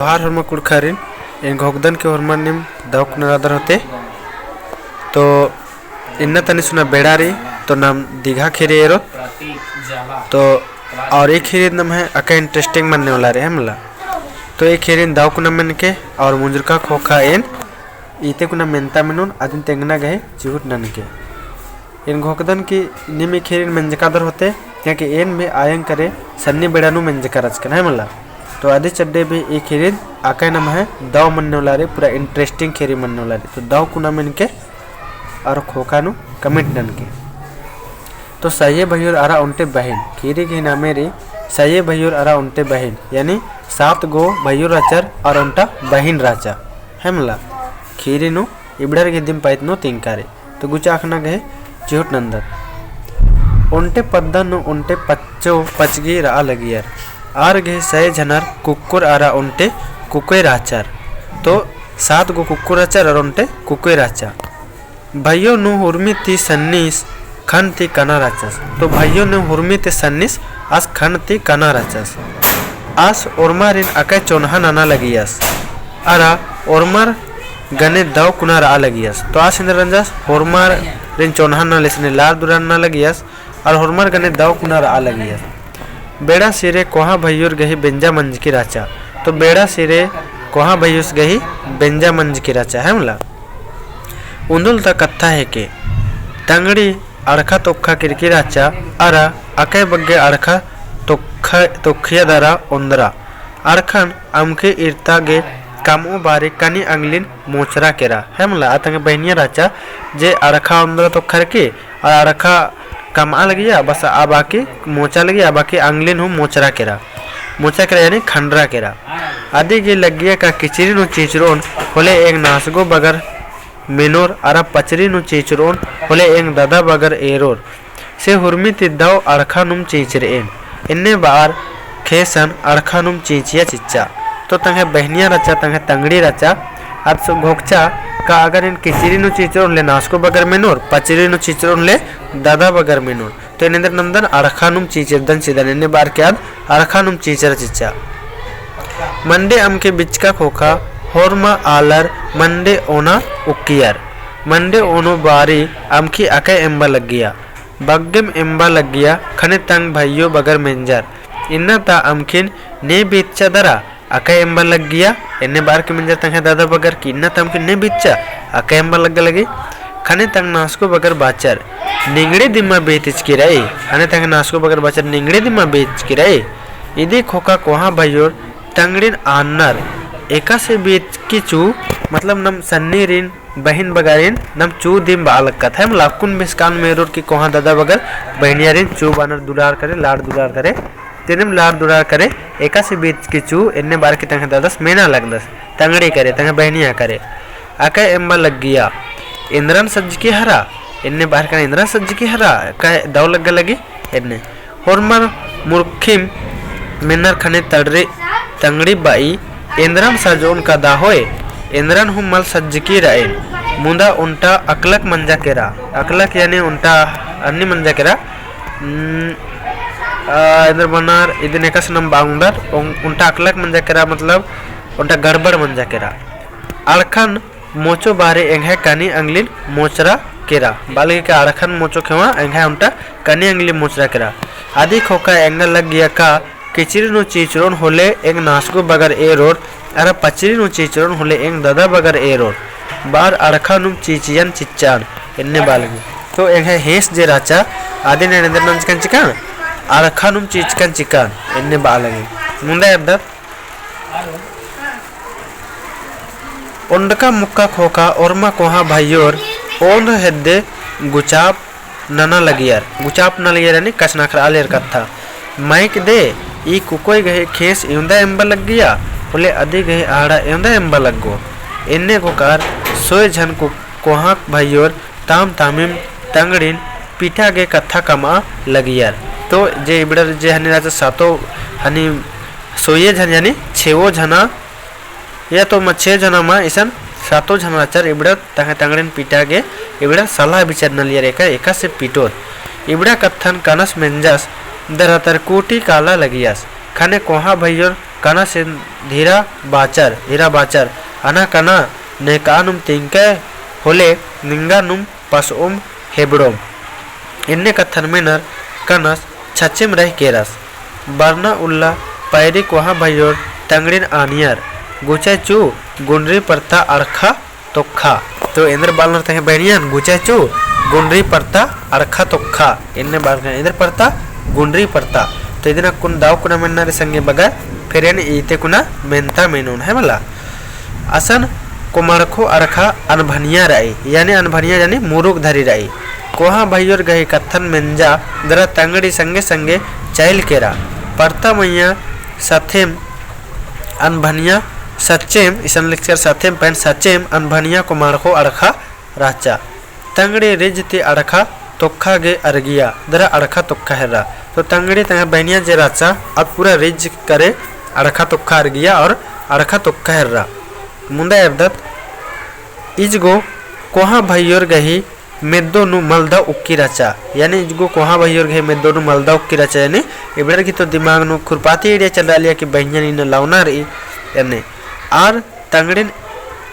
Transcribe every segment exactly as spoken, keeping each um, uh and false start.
जोहार होरमा कुँड़ुख़ारिन, एन घोखदन के होरमर नीम दव कुना रअदर होते। तो इन्ना तनी सुना बेड़ा रई, तो नाम दिघा ख़ीरी एरोत। तो और ई ख़ीरी नम्है अका interesting मन्ने वाला रई, है मला। तो ई ख़ीरिन दव कुना मेनके और मुंजुरका ख़ोख़ा एन इते कुना मेनता मेनोन, अदिन तेंगना गही चिहुट ननके। एन घोखदन कि नीम ई ख़ीरिन मेंजकादर होते, क्योंकि एन भी आयंग करे सन्नी बेड़ा नू मेंजका रहचकन, है मला। तो अदी चड्डे भी ई ख़ीरिन अका नम्है दव मन्ने वाला रई, पूरा interesting ख़ीरी मन्ने वाला रई। तो दव कुना मेनके और ख़ोख़ा नू comment ननके। तो सये भइयोर अरा ओन्टे बहिन, ख़ीरी गही नामे रई सये भइयोर अरा ओन्टे बहिन, यानी सात गो भइयोर रहचर और ओन्टा बहिन रहचा, है मला। ख़ीरी नू इबड़र गही दिम पाइत नू तिंका रई। तो गुचा अख़ना गही चिहुट नन्दत। ओन्टे पद्दा नू ओन्टे पच्चो पचगी रआ लगियर। आर गही सये झनर कुक्कोर अरा ओन्टे कुकोय रहचर। तो सात गो कुक्कोर रहचर और ओन्टे कुकोय रहचा। भइयो नू हुरमी ती सन्नीस खन ती कना रहचस। तो भइयो नू हुरमी ती सन्नीस आस खन ती कना रहचस। आस ओर्मारिन अकय चोन्हा नना लगियस। अरा ओर्मर गने दव कुना रआ लगियस। तो आस एन्देर नंजस, होरमारिन चोन्हा नना लेसने लार दुरार नना लगियस, अरा होरमर गने दव कुना रआ लगियस। बेड़ा सिरे कोहाँ भइयोर गही बेंजा मंजकी रहचा। तो बेड़ा सिरे कोहाँ भइयोस गही बेंजा मंजकी रहचा, है मला। उन्दुल ता कत्था हेके, तंगड़ी अड़खा तोखा किरकी रहचा, अरा अकय बग्गे अड़खा तोखा, तोखिया दरा ओन्दरा। अड़खन अमखी इरता गे कमओ बारी कनी अंगलिन मोचरा केरा। है मला, आ तंग्है बहिनिया रहचा, जे अड़खा ओन्दरा तोखर की, अरा अड़खा कमआ लगिया, बस आ बाकी मोचा लगिया, आ बाकी अंगलिन हूँ मोचरा केरा। मोचरा केरा यानी खंडरा केरा। अदी गे लग्गिया का किचरी नू चींचरोन होले एंग नासगो बगर मेनोर, अरा पचरी नू चींचरोन होले एंग ददा बगर एरोर। से हुरमी ती दव अड़खा नुम चींचरएन। एन्ने बार ख़ेसन अड़खा नुम चींचिया चिच्चा। तो तंग्है बहिनिया रहचा, तंग्है तंगड़ी रहचा, आद सो घोखचा का अगर एन किचरी नू चींचरोन होले नासगो बगर मेनोर, पचरी नू चींचरोन होले ददा बगर मेनोर। तो एन एन्देर नन्दन अड़खा नुम चींचरदन चिदन, एन्ने बार के आद अड़खा नुम चींचरा चिच्चा। मंडे अमके बिचका ख़ोख़ा होरमा आलर मंडे ओना उक्कियर। मंडे ओनो बारी अमखी अकय एम्बा लग्गिया। बग्गेम एम्बा लग्गिया, खने तंग भइयो बगर मेंजर। इन्ना ता अमखिन ने बेच्चा दरा, अकय एम्बा लग्गिया, एन्ने बार के मेंजर तंग्है ददा बगर की इन्ना ता अमखिन ने बेच्चा, अकय एम्बा लग्गा लगी। खने तंग नासको बगर बाचर, निंगड़े दिम्मा बेतिचकी रई, खने तंग नासको बगर बाचर, निंगड़े दिम्मा बेचकी रई। इदी ख़ोख़ा कोहाँ भइयोर तंगड़िन आन्नर, एकासे बेचकी चू, मतलब नम सन्नीरिन बहिन बगारिन नम चू दिम बआ लक्कत है, मला अक्कुन बेसकान मेरोर की कोहाँ ददा बगर बहिनियारिन चू बानर दुलार करे, लाड़ दुलार करे, तेनिम लाड़ दुलार करे, एकासे बेचकी चू, एन्ने बार की तंग्है ददस मेना लगदस, तंगड़ी करे, तंग्है बहिनिया करे। अकय एम्बा लग्गिया, एन्दरन सज्जकी हरा, एन्ने बार कन एन्दरन सज्जकी हरा, अकय दव लग्गा लगी, एन्ने। होरमर मुरखिम मेनर खने तड़रे तंगड़ी बाई, एन्दरन सजओन कदा होय, एन्दरन हूँ मल सज्जकी रएन, मुदा ओन्टा अकलक मंजा केरा, अकलक यानी ओन्टा अन्नी मंजा केरा, उम, आ, एन्दर बअनर, इदिन एकासे नम बआ ओंगदर, ओन-, ओन्टा अकलक मंजा केरा, मतलब ओन्टा गड़बड़ मंजा केरा। अड़खन मोचो बारे एंग्है कनी अंगलिन मोचरा केरा। बआ लगी का अड़खन मोचो खेवा एंग्है ओन्टा कनी अंगलिन मोचरा केरा। अदी ख़ोख़ा एंगा लग्गिया का किचरी नू चींचरोन होले एंग नासगो बगर एरोर, अरा पचरी नू चींचरोन होले एंग ददा बगर एरोर। बार अड़खा नुम चींचियन चिच्चान, एन्ने बआ लगी। तो एंग्है हेंस जे रहचा, अदिन एन एन्देर नंजकन चिकन, अड़खा नुम चींचकन चिकन, एन्ने बआ लगी। मुन्दा एरदत ओन्डका मुक्का ख़ोख़ा ओर्मा कोहाँ भइयोर ओन्द हेद्दे गुचाप नना लगियर। गुचाप नना लगियर यानी कछनखरआ लगियर कत्था। माइक दे, ई कुकोय गही ख़ेंस एवंदा एम्बा लग्गिया, होले अदी गही आहड़ा एवंदा एम्बा लग्गो। एन्ने गोकार सोय झन कु-, कोहाँ भइयोर ताम तामिम तंगड़िन पीटा गे कत्था कमआ लगियर। तो जे इबड़र जे हनी रहचा सातो हनी सोये झन यानी छेवो झना या तो मच्छे झना मा इसन सातो झन रहचर इबड़र तंग्है तंगड़िन पीटा गे इबड़र सलाह बिचार नलियर एका एकासे पीटोर। इबड़ा कत्थन कनस मेंजस दरा तरकुटी काला लगियस। खने कोहाँ भइयोर कनासिन धीरा बाचर, धीरा बाचर, अना कना नेकानुम तिंके होले निंगानुम पसओम हेबड़ोम। एन्ने कत्थन मेनर कनस छचेम रहि केरस। बरना उल्ला पैरी कोहाँ भइयोर तंगड़िन आनियर। गुचा चू गुंडरी परता अड़खा तोक्खा। तो एन्देर बालनर तंग्है बहनियन गुचा चू गुंडरी परता अड़खा तोक्खा। एन्ने बालनर एन्देर परता गुंडरी परता। तो इदिन अक्कुन दव कुना मेन्ना रे संगे बगर फिर एन इते कुना मेन्ता मेनोन है मला। असन कोमाड़खो अड़खा अनभनिया रई, यानी अनभनिया यानी मुरुक धरी रई। कोहाँ भइयोर गही कत्थन मेंजा दरा तंगड़ी संगे संगे चइल केरा। परता मइय्याँ सथेम अनभनिया सच्चेम, इसन लिखचर सथेम पहन सच्चेम अनभनिया कोमाड़खो अड़खा रहचा। तंगड़ी रिज ती अड़खा तोक्खा गे अरगिया, दरा अड़खा तोक्खा हेर्रा। तो तंगड़ी तंग्है बहनिया जे रहचा, अब पूरा रिज करे अड़खा तोक्खा अरगिया और अड़खा तोक्खा हेर्रा। मुन्दा एरदत, इजगो कोहाँ भइयोर गही मेद्दो नू मलदा उक्की रहचा, यानी इजगो कोहाँ भइयोर गही मेद्दो नू मलदा उक्की रहचा, यानी इबड़र की तो दिमाग नू खुरपाती idea चलरालिया कि बहनियन इन्ना लवना रई, यानी आर तंगड़िन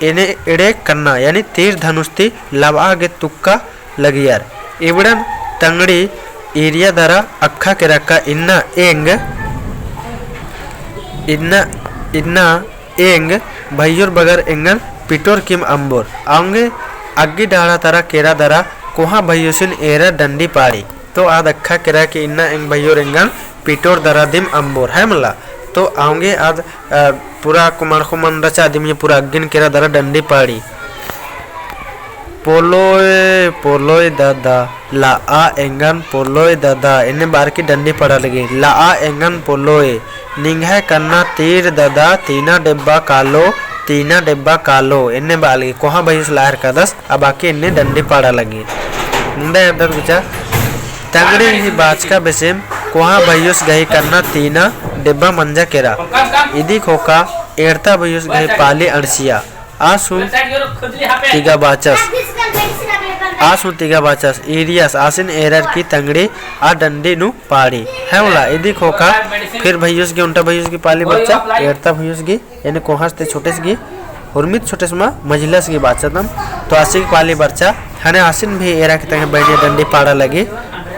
एन्ने एड़े कन्ना, यानी तीर धनुष ती लबआ गे तुक्का लगियर। इबड़न तंगड़ी ईरिया दरा अक्खा केरा का इन्ना एंग, इन्ना, इन्ना एंग भइयोर बगर एंगन पिटोर किम अम्बोर। औंगे अग्गी डाड़ा तरा केरा दरा कोहाँ भइयोसिन एरा डंडी पाड़ी। तो आद अक्खा केरा कि इन्ना एंग भइयोर एंगन पिटोर दरा दिम अम्बोर है मला। तो औंगे आद, अ, पूरा कोमाड़खो मन रहचा दिम ये पूरा अग्गिन केरा दरा डंडी पाड़ी। पोलोय, पोलोय दादा, लआ एंगन पोलोय दादा, एन्ने बअर की डंडी पाड़ा लगी। लआ एंगन पोलोय, निंग्है कन्ना तीर दादा, तीना डेब्बा कालो, तीना डेब्बा कालो, एन्ने बआ लगी। कोहाँ भइयोस लआ हेरकादस, अब आके एन्ने डंडी पाड़ा लगी। मुन्दा एरदत गुचा, तंगड़ी ही बाचका बेसेम, कोहाँ भइयोस गही कन्ना तीना डेब्बा मंजा केरा। इदी ख़ोख़ा एड़ता भइयोस गही पाली अंड़सिया। आस हूँ तिगा बाचस। आस हूँ तिगा बाचस। ईरियस आसिन एरर की तंगड़ी आ डंडी नू पाड़ी। है मला, इदी ख़ोख़ा फिर भइयोस गे, ओन्टा भइयोस गे पाली बरचा, एड़ता भइयोस गे, यानी कोहाँस ते छोटेस गे, उर्मित छोटेस मा मझिलस गे बाचतम। तो आसी गे पाली बरचा, ख़ने आसिन भी एरा की तंग्है बहनिया डंडी पाड़ा लगी।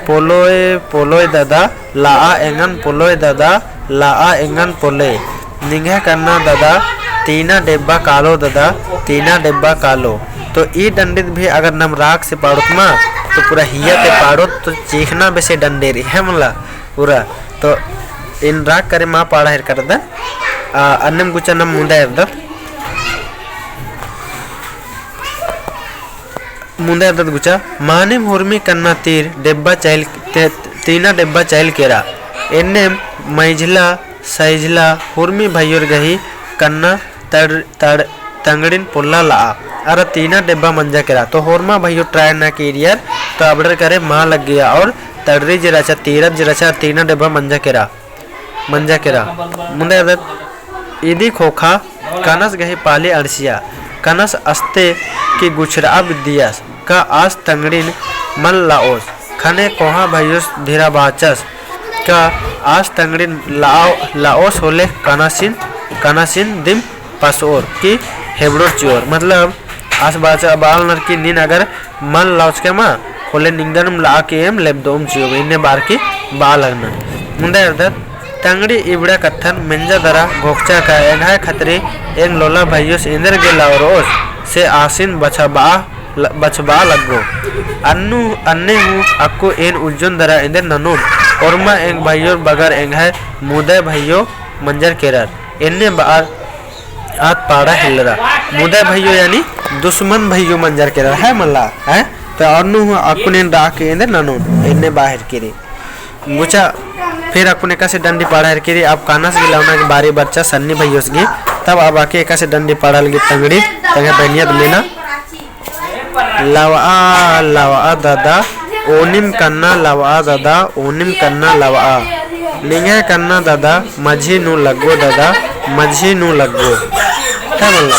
पोलोय, पोलोय दादा, लआ एंगन पोलोय दादा, लआ एंगन पोलोय। निंग्है कन्ना दादा, तीना डेब्बा कालो दादा, तीना डेब्बा कालो। तो ई डंडित भी अगर नम राग से पाड़ोत मा, तो पूरा हिया ते पाड़ोत, तो चीखना बेसे डंडी रई, है मला, पूरा। तो एन राग करे मा पाड़ा हेरकर दन, आ, अन्नेम गुचा नम मुन्दा एरदत। मुन्दा एरदत गुचा, मानिम हुरमी कन्ना तीर डेब्बा चइल, ते-, तीना डेब्बा चइल केरा। एन्नेम मइझला, सइझला, हुरमी भइयोर गही कन्ना तड़-, तड़-, तंगड़िन पोल्ला लआ। अरा तीना डेब्बा मंजा केरा। तो होरमा भइयो try ना कीरियर, तो अबड़र करे मा लग्गिया और तड़री जे रहचा, तीरत जे रहचा, तीना डेब्बा मंजा केरा। मंजा केरा। मुन्दा एरदत इदी ख़ोख़ा कनस गही पाली अंड़सिया। कनस अस्ते की गुछरआ बिद्दियस का आस तंगड़िन मल लओस। ख़ने कोहाँ भइयोस धिरा बाचस का आस तंगड़िन लओ-, लओस होले कनसिन, कनसिन दिम पसओर की हेबड़ोर चिओर। मतलब आस बाचा बालनर की नीन अगर मल लओचकय मा, होले निंगन लआ के एम लेबदोम चिओम, एन्ने बअर की बआ लगनर। मुन्दा एरदत, तंगड़ी इबड़ा कत्थन मेंजा दरा घोखचा का एंग्है खतरी एंग लोला भइयोस एन्देर गे लओरओस, से आसिन बछबआ ल-, बछबआ लग्गो। अन्नू, अन्ने हूँ अक्कु एन उज्जोन दरा एन्देर ननोन, ओरमा एंग भइयोर बगर एंग्है मुदय भइयो मंजर केरर। एन्ने बअर आद पाड़ा हेलरा। मुदय भइयो यानी दुश्मन भइयो मंजर केरर है मला, हैं? तो अन्नू हूँ अक्कुन एन राख के एन्देर ननोन, एन्ने बआ हेरकी रई। गुचा फिर अक्कुन एकासे डंडी पाड़ा हेरकी रई, अब कनस गे लवना की बारी बरचा सन्नी भइयोस गे, तब अब आके एकासे डंडी पाड़ा लगी तंगड़ी, तंग्है बहनिया तो मेना। लवआ, लवआ दादा, ओनिम कन्ना लवआ दादा, ओनिम कन्ना लवआ। निंग्है कन्ना दादा, मझी नू लग्गो दादा, मझी नू लग्गो। है मला?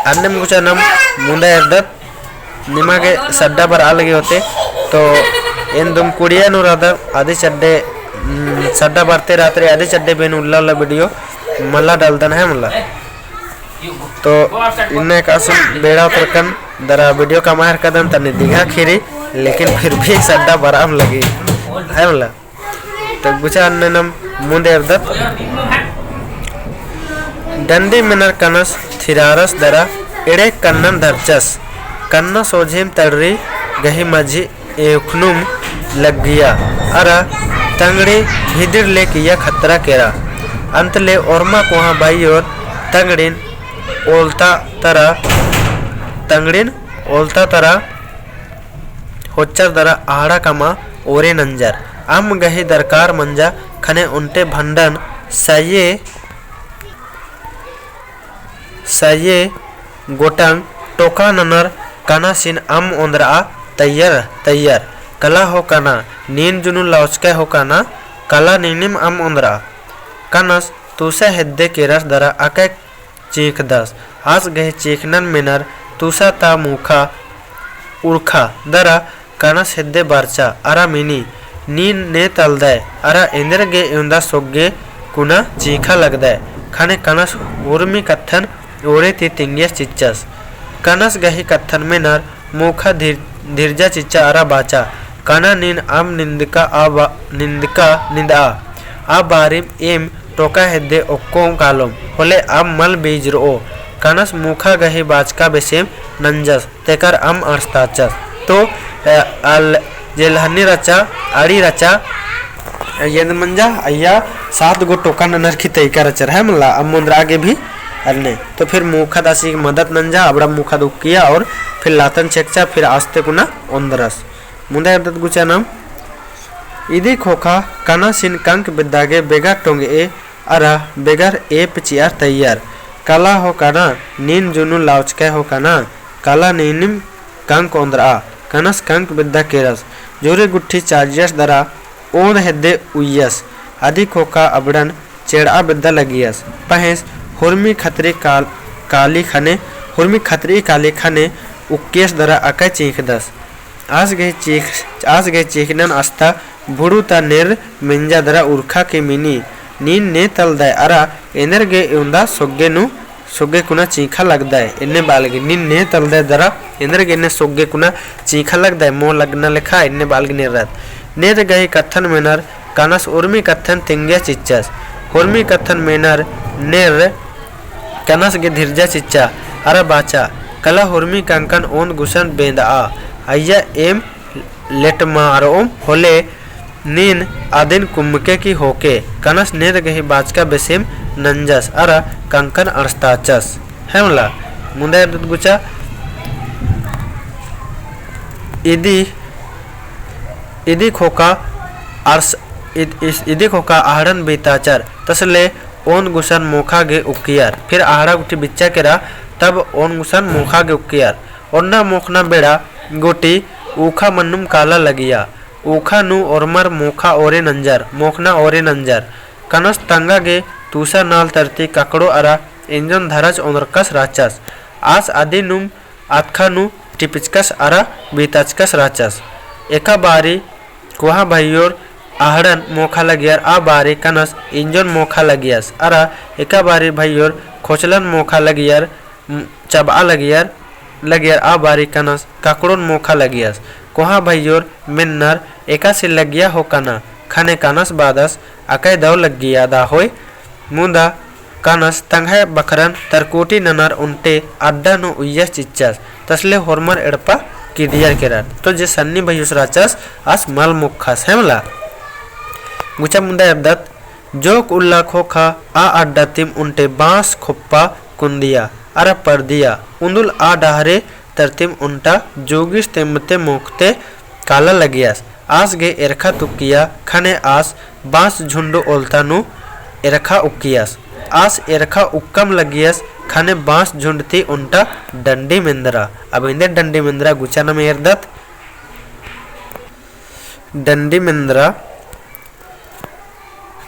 अन्नेम गुचा नम मुन्दा एरदत, निमा गे सड्डा बरआ लगी होते, तो एन दुम कुड़िया नू रअदर, अदी चड्डे हम्म, सड्डा बरते रात रे आदि चड्डे बेन उल्ला उल्ला video मला डालदन है मला। तो इन्ने कासम बेड़ा तरकन दरा video कमायर कदन तनी दिघा खीरी, लेकिन फिर भी सड्डा बराम लगी है मला। तो गुचा अन्ने नम मुंदे एरदत। डंडी मेनर कनस थिरारस दरा एड़े कन्नन धरचस। कन्ना सोझेम तड़री गही मझी एखनुम लग्गिया अरा तंगड़ी भिदिर ले किया खतरा केरा। अंत ले ओरमा कोहाँ भाईयोर तंगड़िन ओलता तरा, तंगड़िन ओलता तरा होच्चर दरा आड़ा कमा ओरे नंजर। अम्म गही दरकार मंजा खने ओन्टे भंडन सये, सये गोटंग टोका ननर कनासिन अम्म ओन्द्रआ तैयर, तैयर। कला हो कना, नीन जुनू लौचकय हो कना, कला नीनिम अम्म ओन्द्रआ। कनस तुसा हेद्दे केरस दरा अकय चींखदस। आस गही चींखनन मेनर तुसा ता मूखा उरखा दरा कनस हेद्दे बरचा अरा मिनी, नीन ने तलदय अरा एन्देर गे एवंदा सोग्गे कुना चींखा लगदय। खने कनस उर्मी कत्थन ओरे ती तिंगियस चिच्चस। कनस गही कत्थन मेनर मूखा धीर-, धीरजा चिच्चा अरा बाचा, कना नीन अम्म निंदका आ बा-, निंदका निंदआ। आ बारिम एम टोका हेद्दे ओक्कोम कालोम, होले अम्म मल बीजरओ। कनस मूखा गही बाचका बेसेम नंजस, तेकर अम्म अंड़सताचस। तो, अ, अल-, जे लहनी रचा, अड़ी रचा, एन्द मंजा, अइय्या सात गो टोका ननर की तइका रचर है मला, अम्म ओन्द्रआ गे भी अन्ने। तो फिर मूखा दासी की मदद नंजा, अबड़ा मूखा दुक्किया और फिर लातन छेकचा, फिर आस्ते कुना ओन्द्रस। मुन्दा एरदत गुचा नम। इदी खोखा कनासिन कंक बेद्दा गे बेगर टोंगे'ए अरा बेगर एप चि'अर तैयर। कला हो कना, नीन जुनू लाउचकय हो कना, कला नीनिम कंक ओन्द्रआ। कनस कंक बेद्दा केरस। जोरे गुट्ठी चाजियस दरा ओन्द हेद्दे उइयस। अदी खोखा अबड़न चेड़आ बेद्दा लगियस। पहेंस हुरमी खतरी काल-, काली खने, हुरमी खतरी काली खने उक्कियस दरा अकय चींखदस। आस गही चींख-, आस गही चींखनन अस्ता भुड़ू ता नेर मेंजा दरा उरखा के मिनी, नीन ने तलदय अरा एन्देर गे एवंदा सोग्गे नू सोग्गे कुना चींखा लगदय, एन्ने बालगी, नीन ने तलदय दरा, एन्देर गे एन्ने सोग्गे कुना चींखा लगदय, मोह लगना लेखा, एन्ने बालगी नेरत। नेर गही कत्थन मेनर कनस उर्मी कत्थन तिंगिया चिच्चस। उर्मी कत्थन मेनर नेर कनस गे धीरजा चिच्चा, अरा बाचा, कला उर्मी कंकन ओन्द गुसन बेंदआ, अइय्या एम लेटमारओम होले नीन अदिन कुम्मके की होके। कनस नेर गही बाचका बेसेम नंजस अरा कंकन अंड़सताचस। है मला, मुन्दा एरदत गुचा। इदी, इदी खोखा अरस-, इद-, इस-, इदी खोखा आहड़न बीताचर, तसले ओन्द गुसन मोखा गे उक्कियर। फिर आहड़ा गुट्ठी बिच्चा केरा, तब ओन्द गुसन मोखा गे उक्कियर। ओन्ना मोखना बेड़ा गुट्ठी ऊखा मन्नुम काला लगिया। ऊखा नू ओर्मर मोखा ओरे नंजर, मोखना ओरे नंजर। कनस तंगा गे तूसा नाल तरती ककड़ो अरा इंजोन धरच ओन्द्रकस रहचस। आस अदिनुम अतखा नू टिपिचकस अरा बीताचकस रहचस। एका बारी कोहा भइयोर आहड़न मोखा लगियर, आ बारी कनस इंजोन मोखा लगियस, अरा एका बारी भइयोर खोचलन मोखा लगियर, म-, चबआ लगियर, लगियर, आ बारी कनस ककड़ोन मोखा लगियस। कोहा भइयोर मेन्नर एकासे लगिया हो कना, खने कनस बादस अकय दव लग्गिया दा होय, मुदा कनस तंग्है बखरन तरकुटी ननर ओन्टे अड्डा नू उइयस चिच्चस, तसले होरमर एड़पा किदियर केरर। तो जे सन्नी भइयुस रहचस, आस मल मोखस, है मला। गुचा मुन्दा एरदत, जोक उल्ला खोखा आ अड्डा तिम ओन्टे बाँस खोप्पा कुन्दिया, अरा परदिया, उन्दुल आ डहरे तरतिम ओन्टा जोगिस तेम्मते मोखते काला लगियस। आस गे एरखा तुक्किया खने आस बाँस झुंड ओलता नू एरखा उक्कियस। आस एरखा उक्कम लगियस खने बाँस झुंड ती ओन्टा डंडी मेन्द्रा। अब एन्देर डंडी मेन्द्रा गुचा नम एरदत। डंडी मेन्द्रा।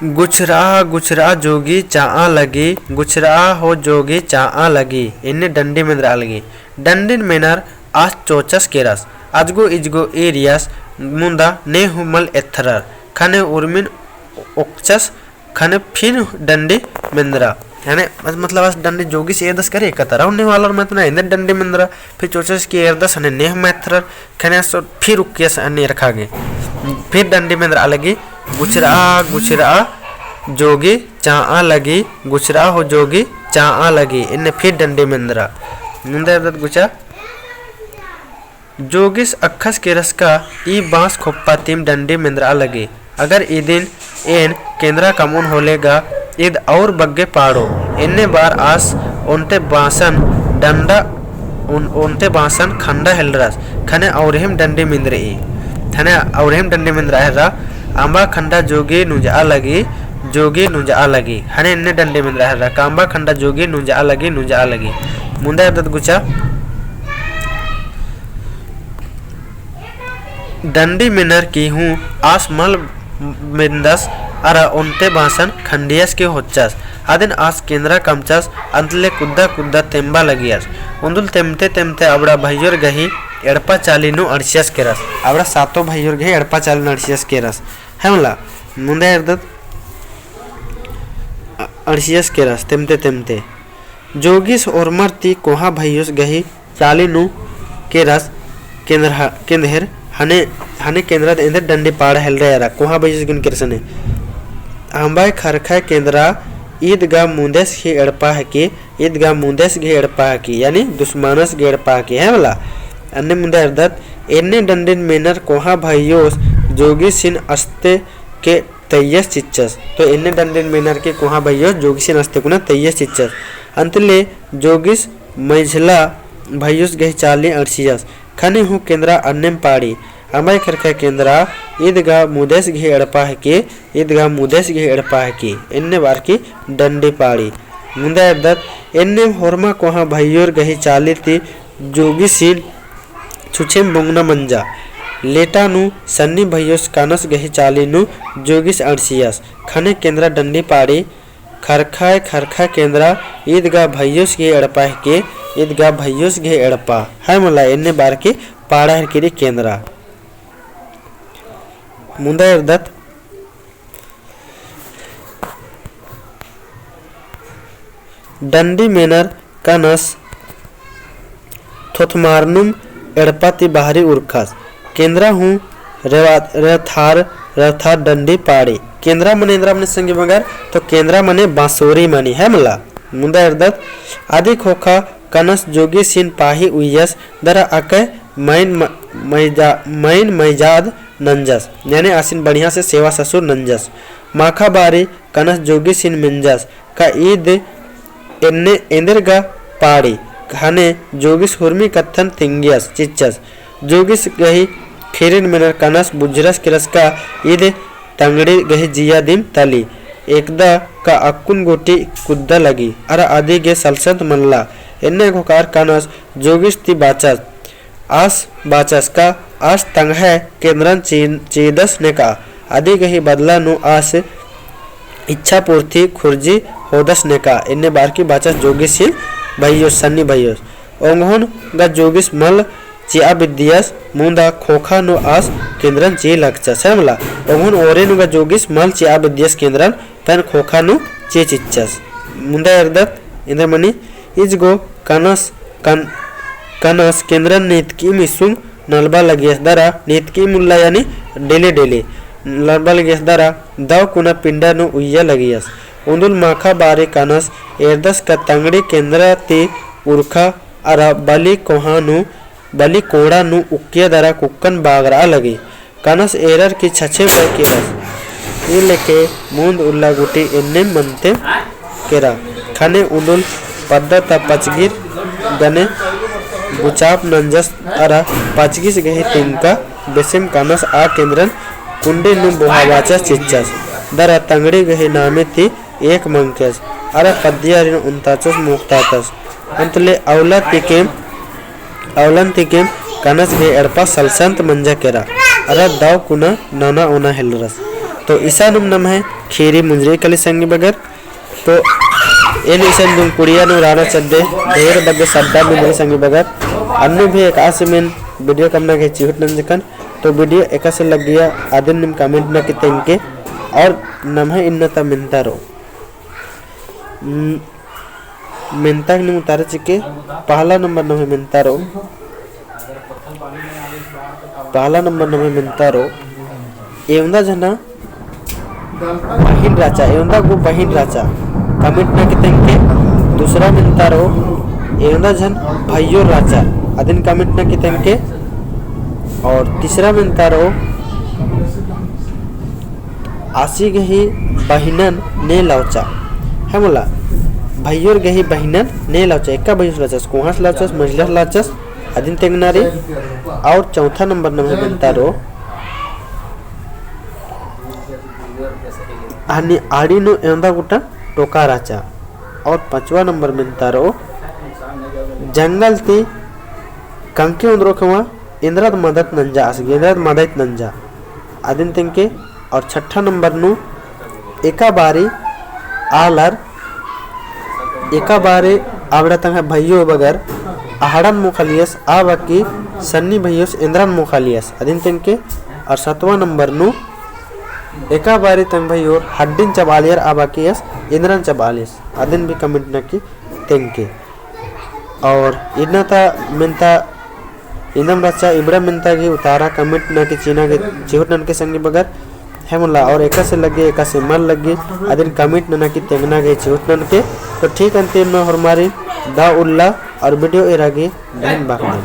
गुछरआ, गुछरआ जोगी चाआ लगी, गुछरआ हो जोगी चाआ लगी, एन्ने डंडी मेन्द्रा लगी। डंडिन मेनर आस चोचस केरस, अजगो इजगो एरियस मुन्दा ने हूँ मल एथरर, खने उर्मिन ओक्चस ख़ने फिर डंडी मेंदरा। याने मत-, मतलब आस डंडी जोगिस एरदस करे, एकतरा उन्ने वालर मत ना, एन्देर डंडी मेंदरा। फिर चोचस की एरदस ख़ने नेह मैथरर, ख़ने आस फिर उक्कियस अन्ने एरखा गे। फिर डंडी मेंदरा लगी, गुछरा, गुछरा जोगी चाआ लगी, गुछरा हो जोगी चाआ लगी। इन्ने फिर डंडी मेंदरा। मुन्दा एरदत गुचा। जोगिस अक्खस केरस का ई बांस खोप्पा तिम डंडी मेंदरा लगी। अगर इदिन एन केंदरा कमओन होले गा ईद और बग्गे पाड़ो। एन्ने बार आस ओन्टे बांसन डंडा, ओन-, ओन्टे बांसन खंडा हेलरस। ख़ने अउरहेम डंडी मेंदरई। ख़ने अउरहेम डंडी मेंदरा हेलरा, अम्बा खंडा जोगी नुंजा लगी, जोगी नुंजा लगी। ख़ने एन्ने डंडी मेंदरा हेलरा, का अम्बा खंडा जोगी नुंजा लगी, नुंजा लगी। मुन्दा एरदत गुचा। डंडी मेनर की हूँ आस मल मेन्दस अरा ओन्टे बांसन खंडियस की होच्चस। अदिन आस केंदरा कमचस, अन्तले कुद्दा कुद्दा तेम्बा लगियस। उन्दुल तेमते तेमते अबड़ा भइयोर गही एड़पा चाली नू अंड़सियस केरस। अबड़ा सातो भइयोर गही एड़पा चाली नू अंड़सियस केरस। है मला, मुन्दा एरदत अ-, अंड़सियस केरस तेमते तेमते। जोगिस ओर्मर ती कोहाँ भइयोस गही चाली नू केरस केंदर ह-, केंदहेर ख़ने, ख़ने केंदरा एन्देर डंडी पाड़ा हेलरा एरा, कोहाँ भइयोस गही नू केरस ने। अम्बा ख़रख़ा केंदरा ईद गा मुन्देस गही एड़पा हिकी, ईद गा मुन्देस गही एड़पा हिकी, यानी दुस्मानस गही एड़पा हिकी, है मला। अन्ने मुन्दा एरदत, एन्ने डंडिन मेनर कोहाँ भइयोस जोगिसिन अस्ते के तैयस चिच्चस। तो एन्ने डंडिन मेनर के कोहाँ भइयोस जोगिसिन अस्ते कुना तैयस चिच्चस। अन्तले जोगिस मइझला भइयोस गही चाली अंड़सियस। ख़ने हूँ केंदरा अन्नेम पाड़ी। अम्बा ख़रख़ा केंदरा ईद गा मुन्देस गही एड़पा हिकी, ईद गा मुन्देस गही एड़पा हिकी। एन्ने बार की डंडी पाड़ी। मुन्दा एरदत, एन्नेम होरमा कोहाँ भइयोर गही चाली ती जोगिसिन छुछेम बोंगना मंजा। लेटा नू सन्नी भइयोस कानस गही चाली नू जोगिस अंड़सियस। ख़ने केंदरा डंडी पाड़ी। ख़रख़ाय ख़रख़ा केंदरा ईद गा भइयोस गही एड़पा हिकी, ईद गा भइयोस गही एड़पा। है मला, एन्ने बार की पाड़ा हेलरकी रई केंदरा। मुन्दा एरदत, डंडी मेनर कानस थोथमारनुम एड़पा ती बाहरी उरखस। केंदरा हूँ रेवा-, रेथार, रेथार डंडी पाड़ी। केंदरा मने एन्देर मनी संगी बगर, तो केंदरा मने बाँसोरी मनी, है मला। मुन्दा एरदत, अदी ख़ोख़ा कानस जोगिसिन पाही उइयस दरा अकय मइन म-, मइजा-, मइन मइजाद नंजस, याने आसिन बढ़िया से सेवा ससुर नंजस। माखा बारी कानस जोगिसिन मेंजस, का ईद एन्ने एन्देर गा पाड़ी। ख़ने जोगिस हुरमी कत्थन तिंगियस चिच्चस। जोगिस गही ख़ीरिन मेनर कानस बुझरस केरस का ईद तंगड़ी गही जिया दिम तली। एकदा का अक्कुन गूटी कुद्दा लगी, अरा अदी गे सलसंत मनला। एन्ने ख़ोख़ार कानस जोगिस ती बाचस। आस बाचस का आस तंग्है केंदरन ची-, चीदस नेका, अदी गही बदला नू आस इच्छा पूर्ति खुर्जी होदस नेका। एन्ने बार की बाचस जोगिसिन भइयोस, सन्नी भइयोस। ओंगोन गा जोगिस मल चिआ बिद्दियस, मुन्दा ख़ोख़ा नू आस केंदरन ची लगचस, है मला। ओंगोन ओरे नू गा जोगिस मल चिआ बिद्दियस केंदरन, पहें ख़ोख़ा नू ची चिच्चस। मुन्दा एरदत, एन्देर मनी, इजगो कानस, कान-, कानस केंदरन नीतकी मिसुंग नलबा लगियस दरा, नीतकी मुल्ला यानी डेले डेले नलबा लगियस दरा, दव कुना पिंडा नू उइया लगियस। उन्दुल माखा बारी कानस एरदस का तंगड़ी केंदरा ती उरखा अरा बली कोहा नू बली कोड़ा नू उक्किया दरा कुक्कन बागरआ लगी। कानस एरर की छछे बय केरस। ई लेके मुन्द उल्ला गूटी एन्ने मनते केरा। ख़ने उन्दुल पद्दा ता पचगिर गने गुचाप नंजस अरा पचगिस गही तिंका बेसेम कानस आ केंदरन कुंडी नू बोहाबाचस चिच्चस। दरा तंगड़ी गही नामे ती एक मंगकस, अरा पद्दियारिन उन्ताचस मोक्तातस। अन्तले अवला तिकेम, अवलन तिकेम कानस गही एड़पा सलसंत मंजा केरा, अरा दव कुना नना ओना हेलरस। तो इसानुम नम्है खीरी मुंजरी कली संगी बगर। तो एन इसन दुम कुड़िया नू राना चड्डे ढेर बग्गे सड्डा मुंजरी संगी बगर। अन्नु भी एकासे मेन video कमना गही चिहुट नंजकन। तो video एकासे लग्गिया अदिन निम comment नना की तेंगके। और नम्है इन्ना ता मेन्तारो। म-, मेन्ता गे नीम उतारा चिके, पहला नंबर नम्है मेन्तारो। पहला नंबर नम्है मेन्तारो। एवंदा झना बहिन राचा, एवंदा गो बहिन राचा। Comment नना की तेंगके। दूसरा मेन्तारो, एवंदा झन भइयोर राचा। अदिन comment नना की तेंगके। और तीसरा मेन्तारो, आसी गही बहिनन ने लौचा। है मला, भइयोर गही बहिनन ने लौचा। एका भइयोस लौचस, कोहास लौचस, मझिलस लौचस, अदिन तेंगना रई। और चौथा नंबर नम्है मेन्तारो, हनी आड़ी नू एवंदा गुट्टा टोका राचा। और पाँचवा नंबर मेन्तारो, जंगल ती कंके ओन्द्रो खेवा, एन्द्रत मदत नंजा आस गे, एन्द्रत मदत नंजा। अदिन तेंगके। और छठा नंबर नू एका बारी आलर, एका बारी अबड़ा तंग्है भइयो बगर अहड़न मोखालियस, आ बाकी सन्नी भइयोस एन्द्रन मोखालियस। अदिन तेंगके। और सतवा नंबर नू एका बारी तंग्है भइयोर हड्डिन चबालियर, आ बाकी एस एन्द्रन चबालियस। अदिन भी comment नना की तेंगके। और इन्ना ता मेन्ता इन्दम रहचा, इबड़ा मेन्ता गे उतारा comment नना की चिअना गे चिहुट ननके संगी बगर। है मला, और एकासे लग्गी, एकासे मल लग्गी, अदिन comment नना की तेंगना गे चिहुट ननके। तो ठीक अन्ते इन्ना होरमारिन दव उल्ला और video एरा गे धन्यवाद।